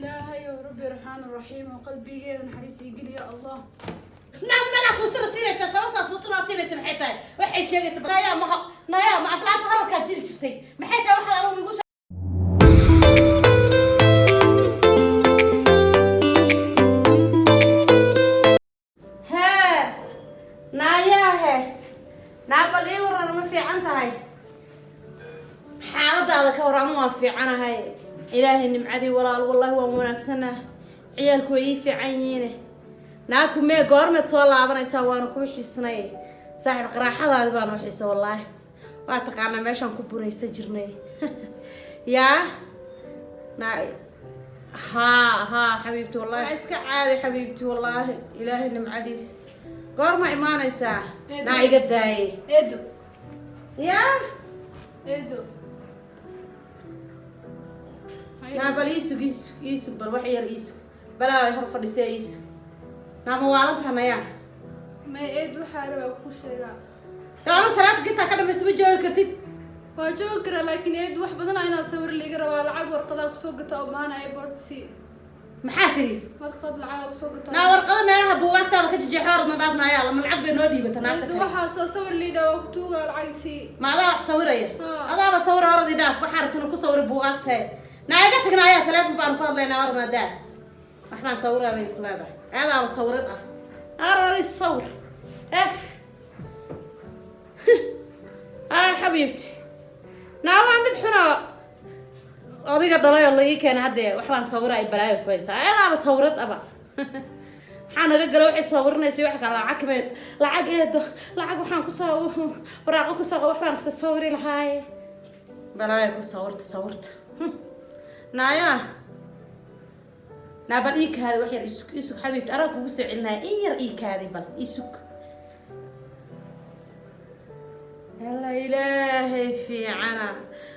Ilaahayow, Rabbi Raxmaan Raxiim, oo qalbigeeda naxariis ii geliya, Allah. Naam, nagaa fuustana siinaysaa. Sababtaa fuustana siinaysa maxay tahay? Waxay sheegaysa nayaa maha, nayaa ma aflaanta horarkaad jiri jirtay? Maxay tahay waxaad anigu igu hee? Naayaahe, naa bal ii waran, ma fiican tahay? Xaaladaada ka war? Anu waan fiicanahay, Ilaahay nimcadii, walaal. Wallahi waan wanaagsanaa, ciyaalku way ii fiican yihiine. Naaku mee, goormeed soo laabanaysaa? Waana kuu xiisnay, saaxiib. Qaraaxadaadi baanu xiisa, wallaahi. Waa taqaanaa meeshaan ku bunaysan jirnay. Yaa naa, haa haa, xabiibti, wallahi iska caadi, xabiibti, wallaahi Ilaahay nimcadiis. Goorma imaanaysaa? Naa iga daaye. Eedo. Yaa. Eedo. Naa bal iisug, iisug, iisug, bal wax yar iisug. Balaa hor fadhisee, iisug. Naa ma waalantaha nayaa? May eed, waxaa rabaa ku sheegaa. De anu taleefonka intaa ka dhamaysta ma joogi kartid? Waa joogi karaa, laakiin eed, wax badan inaad sawir liiga rabaa. Lacag warqadaa kusoo gata oo baahan airport si. Maxaa tiri? Warqad lacaga kusoo gata. Naa warqado meelaha buugaagtaada ka jejeexo, orodna dhaafna ayaa lama lacag bay noo dhiibata naagta Eedo. Kale. Waxaa soo sawir liidhaa, waa ku tuugaa, lacag si. Ma adaa wax sawiraya? Haa. Adaaba sawira, orod i dhaaf. Waxaa rabtana ku sawira buugaagtae. Naa iga tagna ayaa, taleefon baanu ku hadlaynaa, orodna daa. Wax baan sawiraa bay ku leedahay, adaaba sawirad ah. Orod is sawir f. Ah, xabiibti, naa waa mid xunoo adiga dhalay oo la ii keenay. Haddee wax baan sawira ay balaayo ku haysaa, adaaba sawirad aba. Maxaa naga gala waxay sawirinaysa? Wax kale lacag kame, lacag eedo, lacag waxaan kusoo waraaqo kusoo wax baan kusoo sawiri lahaaye. Balaayo ku sawirta, sawirta. Naayaa, naa bal ii kaadi wax yar, isug, isug, xabiibti, anaa kugu soo celinaya. In yar ii kaadi, bal isug. Alla, Ilaahay fiicana.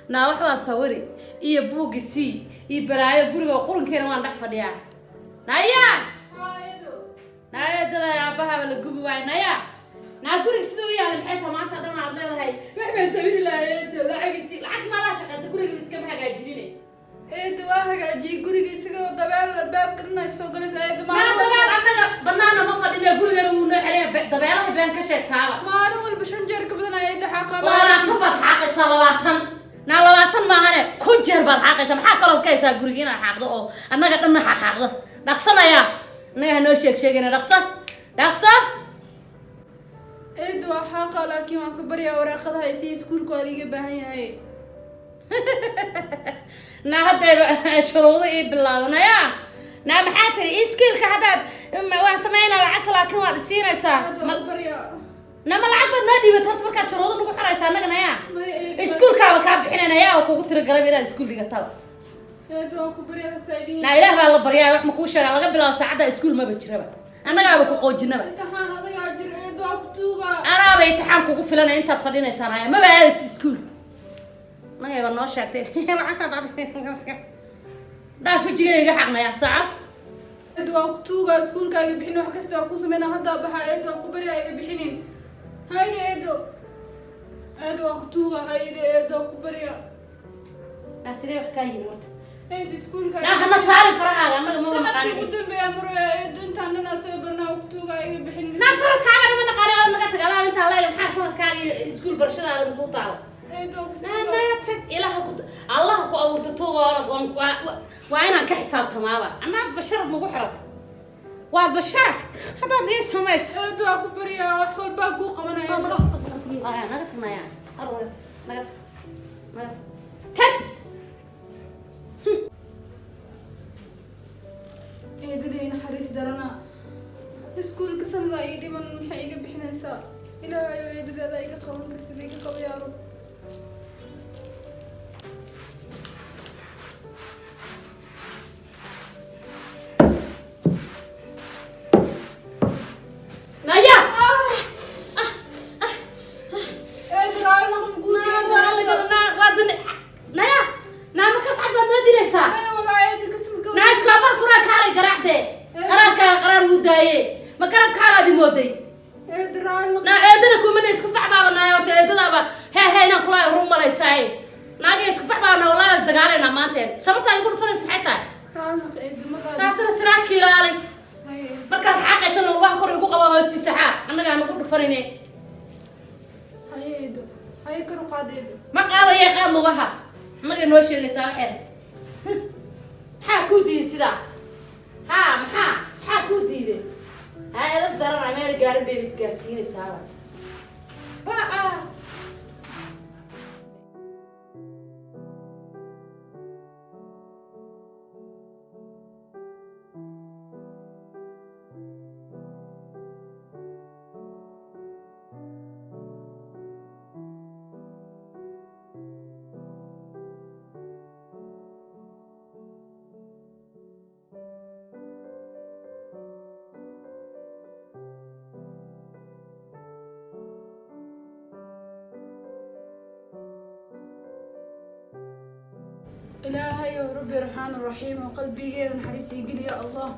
Naa wax baa sawiri iyo buuggi sii iyo balaayo. Guriga qurunkeena waan dhex fadhiyaa. Naya! Haa, eedo. Naayadada aabbahaaba la gubi waayo. Naya, naa guriga siduu u yaala maxay tahay? Maanta dhan aad leedahay wax baan sawiri lahaa, eedo lacagiisi. Lacag maadaa shaqaysa? Guriga iskama hagaajinine. Eedo, waa hagaajiyey guriga, isagoo dabeel albaabka dhan ay kasoo galaysa, eedo. Maa Maalin dabeel annaga banaana ma fadhine, gurigana wuu noo xeraya. Dabeelaha been ka sheegtaaba. Maalin walba 5 jeer ka badan ay eedo xaqa. 20 baad xaaqaysaa, 20. Naa 20 maahane, 1000 jeer baad xaaqaysaa. Maxaa kalood ka haysaa guriga inaad xaaqdo oo annaga dhanna xaaqaaqdo? Dhaqsanaya, annaga hanoo sheeg sheegayna. Dhaqso, dhaqso. Eedo, waa xaaqa, laakiin waan ka baryaa waraaqadaha si iskuulka waa liiga baahan yahay. Naa haddayba shuruudo ii bilaabanaya. Naa maxaa tiri? Iskiilka haddaad waan samaynaa lacagta, laakiin waad isiinaysaa. Eedo, ma waan ku baryaa. Nama lacag baad noo dhiibat horta markaad shuruudo nagu xoraysa annaga, nayaa? May eedo. Iskuulkaaba kaa bixinayna yaa kugu tiragalaba inaad iskuul dhigataba. Eedo, waan ku baryaa, hasaaidin. Naa Ilaah baa la baryaa. Wax ma kuu sheegaa? Laga bilaabo saacadda iskuul maba jiraba, annagaaba ku qoojinaba. Imtixaan adagaa jiro, eedo, waan ku tuugaa. Anaaba imtixaan kugu filanaya intaad fadhinaysaan haya. Maba aadaysa iskuul. Annagayba noo sheegtay lacagtaad dhaaf. Wejigayga iga xaqnaya saaca. Eedo, waan ku tuugaa, iskuulkaaga bixin, wax kasta waan ku sameynaa. Haddaa baxa, eedo, waan ku baryaa, iga bixinin. Hayde eedo, eedo, waan ku tuugaa. Hayde eedo, waan ku baryaa. Naa sidee wax kaa yihin horta? Eedo, iskuulkaaga Naa hana saarin farahaaga, annaga maba sanadkii ugu naqaanin. dambeeya maraya, eedo, intaan dhan aa soo barnaa, waan ku tuugaa, iga bixinin. Naa sanadkaaga nama naqaani oo naga tag. Alaab intaa leega maxaa sanadkaaga iyo iskuul barashadaada kuu taala? Eedo, waan ku Naa tuugaa. Naga tag. Ilaha ku Allaha ku abuurta tuuga, orad. Waa inaan ka xisaabtamaaba. Annaad basharad nagu xirata, waad basharad haddaad ii samayso. Eedo, waan ku baryaa, wax walbaa kuu qabanaya. Naga tag naya, orad, naga tag, naga tag, naga tag. Eedaday naxariis darana. Iskuulka sanada ii dhiman, maxay iga bixinaysaa? Ilaahayo, eedadeeda iga qaban kartid, iga qaba, yaa Rab. Naya! Eedo, raali noqon guud. Naya, naa ma kas cad baad noo dilaysaa? Maya walaa eedo, kasmka. Naa iskaabaha furaa, kaalay garaacdee. Qaraarkaaga qaraar wuu daaye, ma garabkaagaad imooday? Eedo, raali noqon. Naa eedana kumana isku fac baaba naay horta. Eedadaaba hee hee inaan kula run malaysaaye. Naaga isku fac baaba naa, wallahi waa isdagaalaynaa maanteen. Sababtaa igu dhufanaysa maxay tahay? Raali noqon, eedo. Naag ilaali. Haye. Markaad xaaqaysana lugaha kor igu qaba, hoostiisa xaaq, annagaa nagu dhufanine. Haye eedo, haye, kor u qaad eedo. Ma qaadaya, qaad lugaha. Annaga noo sheegaysaa waxay rabto. Maxaa kuu diiday sidaa? Haa, maxaa kuu diiday? Haa, edab darana, meel gaarin bay isgaarsiinaysaaba. Ba-a. Ilaahayow, rabbi raxmaan raxiim, oo qalbigeeda naxariis ii geliya, Allah.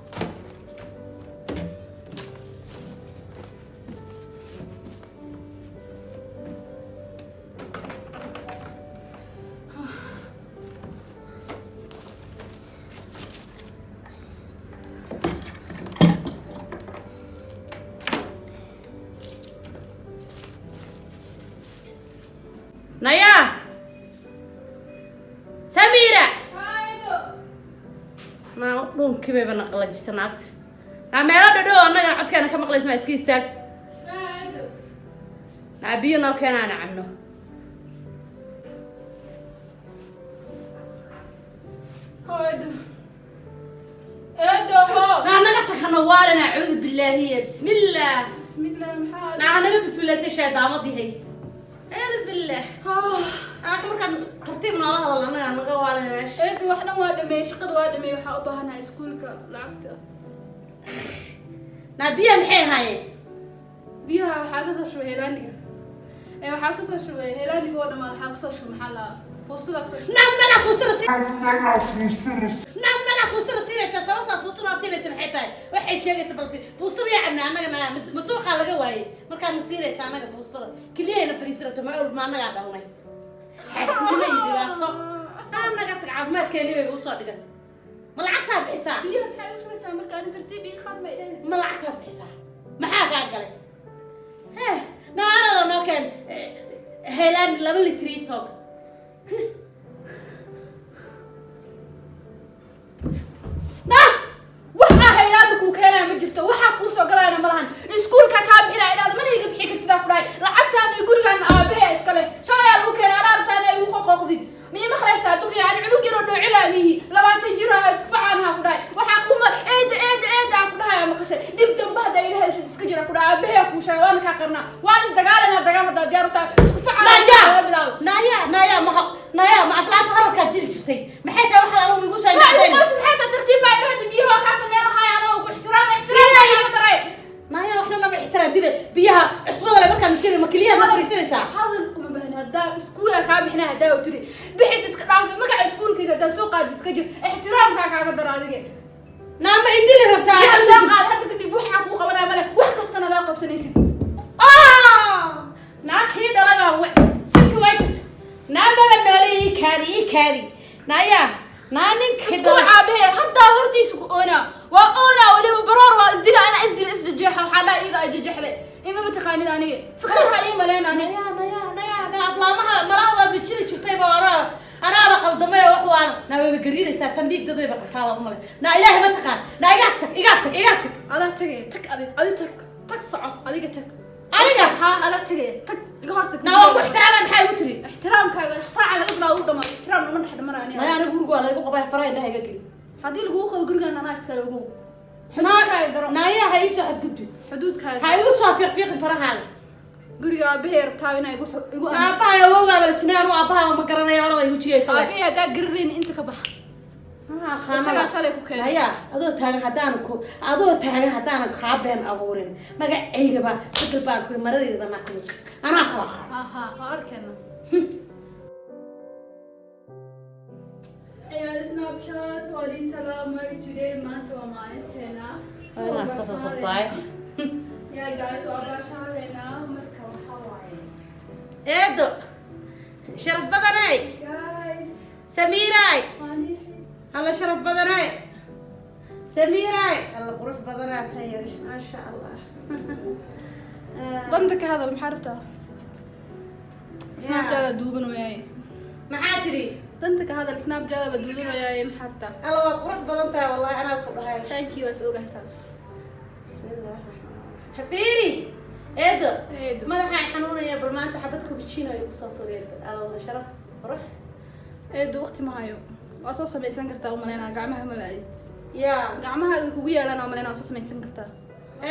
Naya Samira. Haa eedo. Naa dhuunkii bayba naqalajisa naagta. Naa meelo dhadhow annagana codkaana ka maqlays, maa iska istaagta? Haa eedo. Naa biyo noo keenaana cabno. Hoo eedo, eedo, hoo. Naa naga takana waalin, acuudu billaahi, bismillaah. Bismillah, maxaa? Naa hanaga bismillaah, shaydaamadii hay, acuudu billaah. Ah. Naa wax markaad tartiib noola hadal, annaga naga waalin meesha. Eedo, wax dhan waa dhameeyey, shaqada waa dhameeyey. Waxaa u baahanahay iskuulka lacagta. Naa biyaha maxay ahaayeen? Biyaha waxaa kasoo shubay heelaaniga ee waxaa kasoo shubay heelaaniga oo dhamaad. Waxaa kasoo shubay, maxaa la, fuustada kasoo shubay. Naaf nagaa fuustada si, naaf nagaa fuustada siinaysa. Sababtaa fuusta noo siinaysa maxay tahay? Waxay sheegaysa bal fuusta miyaa cabnaa annaga? Naa ma suuqaa laga waayey markaad na siinaysa annaga fuustada? Keliyahayna fariisi rabto, ma ma annagaa dhalnay? Xaasidnimo iyo dhibaato annaga tag, caafimaadkeeni bay usoo dhigatay. Ma lacagtaa bixisaa? Biyaha maxay u shubaysaa marka? Ani tartiib ii qaad ma idhahdeen. Ma lacagtaa bixisaa? Maxaa kaa galay? Heh, naarada noo keen helaan 2 litr ii soo gal. Nah. Waxaa haylaada kuu keenaya ma jirto, waxaa kuu soo galayana ma lahan. Iskuulka kaa bixinaya idhahda, mana iga bixi kartidaa ku dhahay. Lacagtaada iyo gurigaan aabahee iskale shalay aa lagu keenay. Alaabtaada ay igu qoqoqdid miyi maqlaysaa? Duqi yani cunug yaroo dhoocilaa miyi, 20 jir aha, isku facaan ha ku dhahay. Waxaa kuma eeda eeda eeda aa ku dhahaya maqashay. Dib dambe haddaa ila haysid iska jira ku dhahay. Aabahee kuu sheegay, waana kaa qarnaa, waan isdagaalanaa. Dagaal haddaa diyaar u tahay, isku facaan Naya. laga bilaabo. Naya, naya, ma naya, ma aflaanta hararkaad jiri jirtay? Maxay tahay waxaad anigu igu soo Saa igu dhacdayn? qoysa maxay tahay? Tartiib baa idhahda, biyaha waa kaa sameen lahaay anoo ugu ixtiraam ixtiraam baa daray. Naya, waxna lama ixtiraamtida. Biyaha cusbada le markaad masiri, ma keliyaha ma fariisanaysaa? Hadal uma baahni. Haddaa iskuula kaa bixinaa, haddaa u tiri bixis iska dhaafay. Magaca iskuulkayga haddaa soo qaadi iska jir, ixtiraamkaa kaaga dara adige. Naa ma idili rabtaa? Biyaha soo qaad hadda kadib, waxaa kuu qabanaya male, wax kastana adaa qabsanaysid. Naa kii dhalay baa sinka waa jirta. Naa maba noole, ii kaadi, ii kaadi. Naya, naa ninkii Iskuul dhalay. Caabahee haddaa hortiisa ku oonaa, waa oonaa weliba baroor, waa isdila, anaa isdila, isjejeexa. Waxaa dhaa iyada ay jejeexday imaba taqaanid aniga, saqiir ha ii maleen aniga. Naya, naya, naya, naa aflaamaha malaha waad ma jiri jirtayba. Anaa anaaba qaldamay oo wax waana. Naa wayba gariiraysaa tan, dhiig dad wayba qabtaa baad umale. Naa Ilaahay ma taqaan. Naa igaag tag, igaag tag, igaag tag. Adaa tagay, tag adi, adi tag, tag, soco adiga, tag. Aniga? Haa, adaa tagay, tag, iga hor tag. Naa waan ku ixtiraama, maxaa igu tiri? Ixtiraamkaaga saaca laga bilaabo u dhamaado, ixtiraam lama dhex dhamanayo aniga. Naya, aniga guriga waa laygu qabaa, faraha indhaha iga geli. Haddii lagugu qabo gurigaan anaa iskale, ogow xuduudkaaga garo. Naya, ha iisoo xadgudbin. Xuduudkaaga. Ha igu soo fiiqfiiqin farahaaga. Guriga aabahey rabtaa inaa igu igu amarto. Aabbaha awowgaaba la jinay, anu aabbaha ma garanaya, orada igu jiyay kale. Aabahey haddaa garanayn, inta ka baxa. Anaa aqaanaba. Isagaa shalay ku keenay. Naya, adoo taagan haddaanan ku, adoo taagan haddaanan kaa been abuurin, magacaygaba bedel baan kuri, maradayda naa kuma jirto, anaa kala aqaan. Aha, waa arkeena. Ciyaal Snapchat waa idin salaamay. Today, maanta waa maalinteena. Waa inaa iska soo sabtaay. Yeah guys, waa baashaadeena marka waxaa waaye. Eedo sharaf badanay. Guys. Samiiray. Waani. Alla sharaf badanay, Samiiray, alla qurux badanaa tan yari, maasha Allah. Danta ka hadal, maxaa rabtaa? Snapchat duuban wayaaye. Maxaa tiri? Danta ka hadal, Snapchat ba duuban wayaaye, maxaa rabtaa? Alla, waad qurux badan tahay wallahi, anaa ku dhahay. Thank you, waas ogahay taas. Bismillaah raxmaan fiiri, eedo. Eedo. Madaxaa xanuunaya, bal maanta xabad cappuccino igu soo turi, eedo. Alla, sharaf, qurux. Eedo, waqti ma hayo. Waa soo samaysan kartaa umaleynaa, gacmaha ma la-ayd. Yaa? Gacmaha way kugu yaalaan umaleynaa, waa soo samaysan kartaa.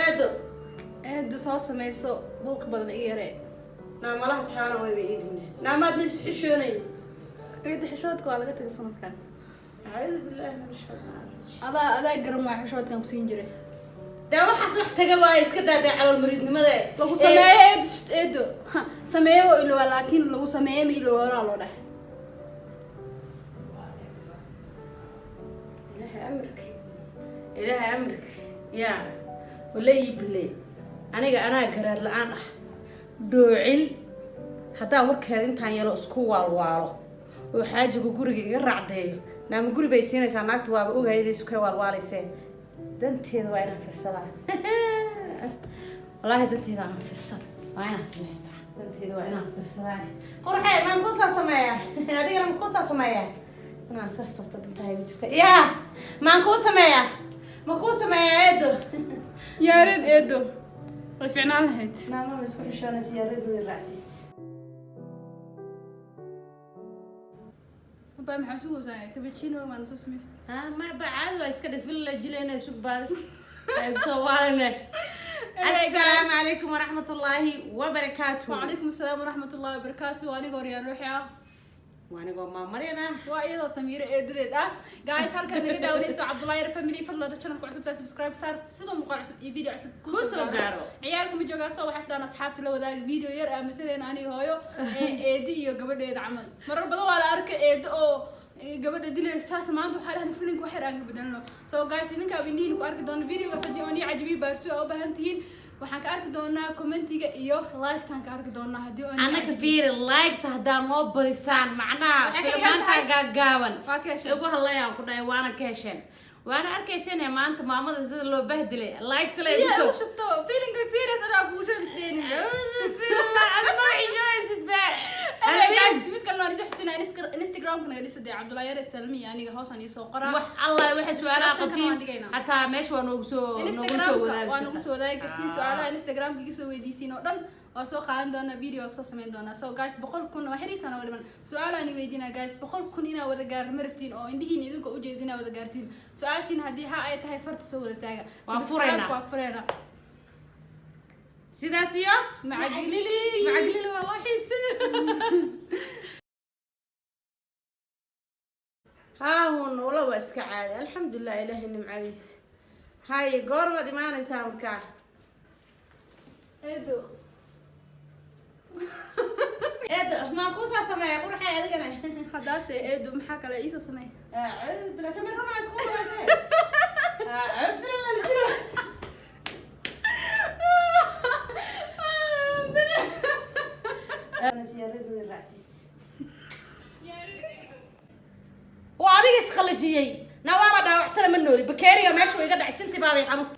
Eedo. Eedo, soo samayso, buuq badan iga yaree. Naamalaha taana wayba ii dhibne, naamaadna is xishoonayn. Eedo, xishoodka waa laga tagay sanadkan. Acuudu billahi min ashaytaan rajiim. Adaa garan waa xishoodkan kusiin jiray. Dee waxaas wax taga waaye, iska daadaa calool mariidnimada. Lagu sameeyo, eedo, eedo. Ha, sameeyo waa ilowaa, laakiin lagu sameeyo ma iloowa, horaa loo dhahay. Ilaahay amarki, ilaahay amarki, yaa wala ii bile. Aniga anaa garaad la-aan ah dhoocil haddaan warkeeda intaan yeelo isku waalwaalo oo xaajigu guriga iga raacdeeyo. Naama guri bay siinaysaa naagtu, waaba ogaya inay isu waalwaalaysee. Danteeda waa inaan firsadaa wallaahi, danteeda aan firsan, waa inaan samaystaa. Danteeda waa inaan firsadaa. Qurxee, maan kuusaa sameeyaa? Adigana ma kuusaa sameeyaa? Inaan sasabto dantahay ma jirta. Yaa, maan kuu sameeyaa? Ma kuu sameeyaa, eedo? Yaareed, eedo, way fiicnaan lahayd. Maama ma isku xishoonaysa? Yaareed way raacsiis. Abaa, maxaa sugaysaa? Cappuccino waan soo samaystay. Ha, ma ba, caadi waa, iska dhig fil la jilayna, sug baadi ay kusoo waaline. Assalaamu calaykum waraxmatullaahi wabarakaatu. وعليكم السلام ورحمة الله وبركاته. Anigoo Riyaan Ruuxi ah. Anigoo maa Maryan ah. Waa iyadoo Samiiro eedadeed ah. Guys, halkan naga daawanayso Cabdullahi Yar Family. Fadlan channelka cusub tahay, subscribe saar sida muuqaal cusub iyo video cusub kuu soo gaaro. Ciyaalka ma joogaa, soo waxaa sidaan asxaabta la wadaag video yar aa mataleen ani hooyo ee eedi iyo gabadheeda camal. Marar badan waa la arkay eedo oo gabadha dilaysa saas. Maanta waxaa dhahan filimka wax yar aan ka bedelno. So guys, idinkaa indhihiin ku arki doona videogaas. Haddii oo nii cajibiyo, baarsu aa u baahan tihiin, waxaan ka arki doonaa commentiga iyo like-taan ka arki doonaa haddii oo nii Annaka cajibiyo. Fiiri, like-ta haddaa noo badisaan macnaha Waxay ka dhigan filmaanta tahay- gaaggaaban waa ka hesheen. Ugu hadlayaan ku dhahay, waana ka hesheen, waana arkayseen maanta maamada sida loo bahdilay, like-ta la iyo igu soo ugu shubto feelinka serious anaa kugu soo misdheenin. Adma xishooysid ba. Anyway, guys, mid kalena waan is xusinaa, Instagramka naga dhisa dee, Cabdullahi Yare Salmi, aniga hoosaan iisoo qoraa. Wax allah waxay su-aalaha Description-kana qabtiin waan dhigaynaa. Hataa meesha waa noogu soo Instagramka wadaagi waa nagu kartaa. soo wadaagi kartiin su-aalaha Instagramka iga soo weydiisiin oo dhan, waa soo qaadan doonaa, video waa kusoo samayn doonaa. So guys, 100,000 waa xiriisaan oo dhiman. Su-aalaan weydiinaa guys, 100,000 inaa wada gaar ma rabtiin oo indhihiin idinka ujeedin inaa wada gaartiin? Su-aashiin haddii ha ay tahay, farta soo wada taaga. Waan Subscribe furaynaa. Waa fureynaa. Sidaas iyo macagilili. Macaglili waa loo xiisay. Haa hun, wala waa iska caadi, alxamdulilah, ilaahay nimcadiisa. Haye, goormaad imaanaysaa markaa? Eedo. Eedo, maan kuusaa sameeya? Qurxay, adigana. Haddaase eedo, maxaa kale iisoo samey? Acuudu billah, samir runa isku rumayse. Acuudu filan la jiro. Waa adiga isqalajiyey, na waaba dhaawacsana, ma nooli, bakeeriga meesha iga dhacay, sintii baabay xanuun.